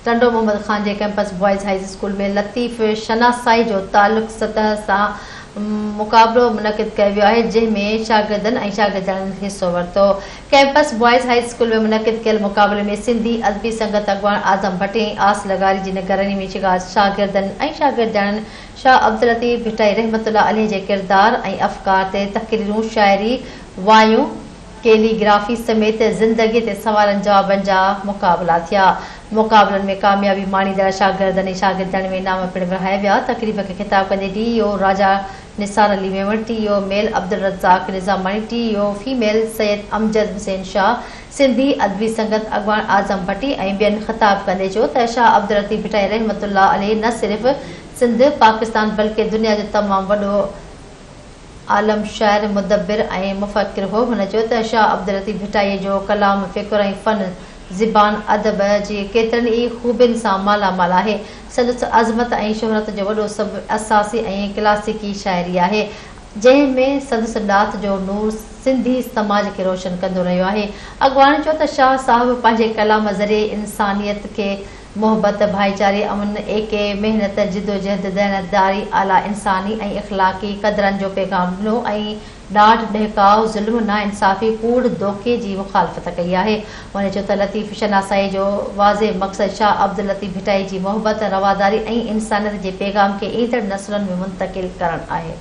ٽنڊو محمد خان جي campus boys high school ۾ Latif شناسائي جو تعلق سطح سان مقابلو منعقد ڪيو ويو آهي، جنهن ۾ شاگردن ۽ شاگردياڻين حصو ورتو. ڪئمپس بوائز هائي اسڪول ۾ منعقد ڪيل مقابلي ۾ سنڌي ادبي سنگت اڳواڻ اعظم ڀٽي ۽ آس لغاري جي نگراني ۾ شاگردن ۽ شاگردياڻين شاهه عبداللطيف ڀٽائي رحمة الله عليه جي ڪردار ۽ افڪار تي تقريرون، شاعري، وايون، ڪيلي گرافي سميت زندگي تي سوالن جوابن جا مقابلا ٿيا. مقابلن ۾ ڪاميابي ماڻيندڙ شاگردن ۽ شاگردياڻين ۾ انعام پڻ ورهايا ويا. تقريب کي خطاب ڪندي D E O Raja Nisar Ali Memon, T E O male Abdulrazzaq Nizamani, T E O female Syed Amjad Hussain Shah, Sindhi Adabi Sangat اڳواڻ اعظم ڀٽي ۽ ٻين خطاب ڪندي چيو ته شاهه عبداللطيف ڀٽائي رحمة الله عليه نه صرف سنڌ، پاڪستان بلڪه دنيا جو تمام وڏو عالم، شاعر، مدبر ۽ مفڪر هو. هن چيو ته شاهه عبداللطيف ڀٽائيء جو ڪلام فڪر ۽ فن، زبان، ادب جي ڪيترن ئي خوبين سان مالا مال آهي. سندس عظمت ۽ شهرت جو وڏو سبب اساسي ۽ ڪلاسيڪي شاعري آهي، جنهن ۾ سندس ڏات جو نور سنڌي سماج کي روشن ڪندو رهيو آهي. اڳواڻن چيو ته شاهه صاحب پنهنجي ڪلام ذريعي انسانيت کي محبت، ڀائيچاري، امن، ايڪي، محنت، جدوجهد، ديانتداري، اعليٰ انساني ۽ اخلاقي قدرن جو پيغام ڏنو ۽ ڏاڍ، ڏهڪاء، ظلم، ناانصافي، ڪوڙ، دوکي جي مخالفت ڪئي آهي. هن چيو ته لطيف شناسائي جو واضح مقصد شاهه عبداللطيف ڀٽائي جي محبت، رواداري ۽ انسانيت جي پيغام کي ايندڙ نسلن ۾ منتقل ڪرڻ آهي.